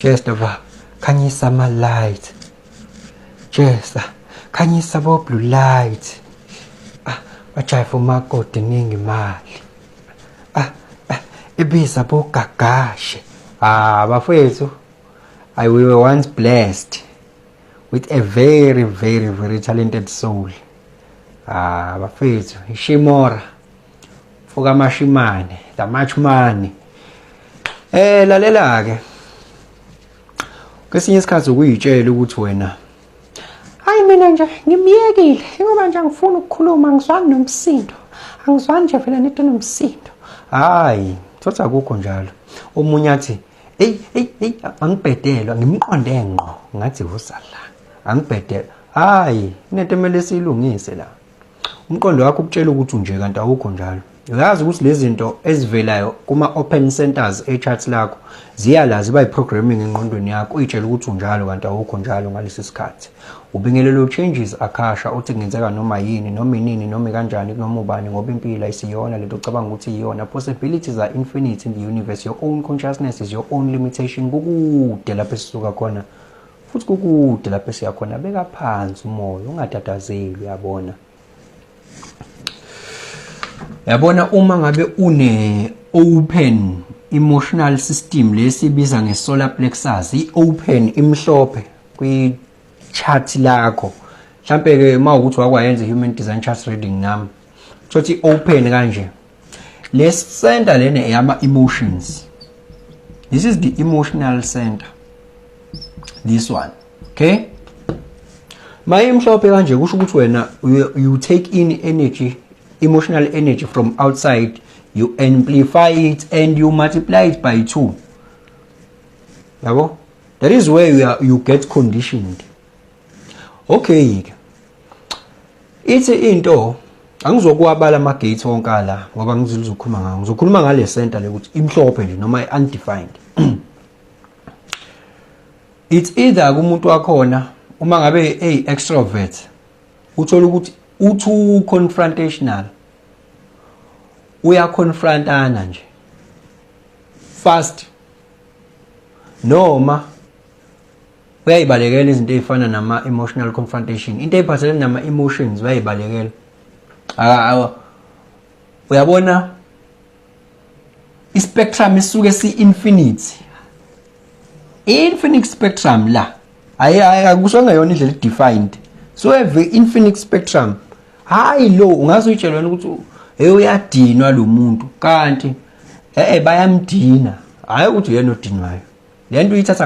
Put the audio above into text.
Jesta baba, khanyisa ama light. Jesta, khanyisa bo blue light. Ah, bajayiva umakoti ningi imali. Ah, ah, ibiza bogagashe. Ah, bafethu, I we were once blessed with a very very very talented soul. Ah, bafethu, ishimora. Fuka mashimane, the much money. Eh, lalela ke. Kwesinye isikhathi ukuyitshela ukuthi wena, hayi, mina nje ngimyekile ngoba nje angifuni ukukhuluma, angizwani nomsindo, angizwani nje vele nento nomsindo. Hayi, thothi akukho njalo. Omunye athi, "Hey, hey, hey, angibhedelwa, ngimqonde ngqo." Ngathi usala angibhedelwa. Hayi, inento emele siyilungise la. Umqondo wakho ukutshela ukuthi unje kanti awukho njalo. Uyazi ukuthi lezi zinto ezivelayo kuma-open centers e-chart lakho ziyala ziba yi-programming engqondweni yakho, uyitshela ukuthi unjalo kanti awukho njalo ngalesi sikhathi. Ubingelelo changes akasha uthi kungenzeka noma yini, noma inini, noma kanjani, noma ubani, ngoba impilo ayisiyona lento ocabanga ukuthi iyona. Possibilities are infinite in the universe. Your own consciousness is your own limitation. Kukude lapho esisuka khona futhi kukude lapho esiya khona. Beka phansi umoya, ungatatazeli. Uyabona, yabona, uma ngabe une open emotional system, lesibiza nge-solar plexus, i-open, imhlophe kwi-chart lakho, mhlampe ke uma ukuthi wakwayenza human design chart reading nami, thothi open kanje, le center lena eyama emotions. This is the emotional center, this one, okay? Mayimhlophe kanje kusho ukuthi wena you take in energy, emotional energy from outside, you amplify it and you multiply it by 2, yabo. That is where you get conditioned, okay ke? Ithi into angizokuwabala ama gates wonke ala ngoba ngizokhuluma ngawo. Ngizokhuluma ngale center le ukuthi imhlophe nje noma undefined. It's either kumuntu wakhona uma ngabe ey extrovert, uthola ukuthi u-too confrontational, uyaconfrontana nje fast, noma uyayibalekela izinto ezifana nama emotional confrontation, into eyiphathelene nama emotions uyayibalekela. Uyabona, ispectrum isuke si infinite, infinite spectrum la. Hayi, hayi, akusho ngeyona indlela defined. So every infinite spectrum, hayi, lo ungaze uyitshele wena ukuthi, hey, uyadinwa lo muntu, kanti eh bayamdina, hayi ukuthi uyena odinwayo. Le nto uyithatha.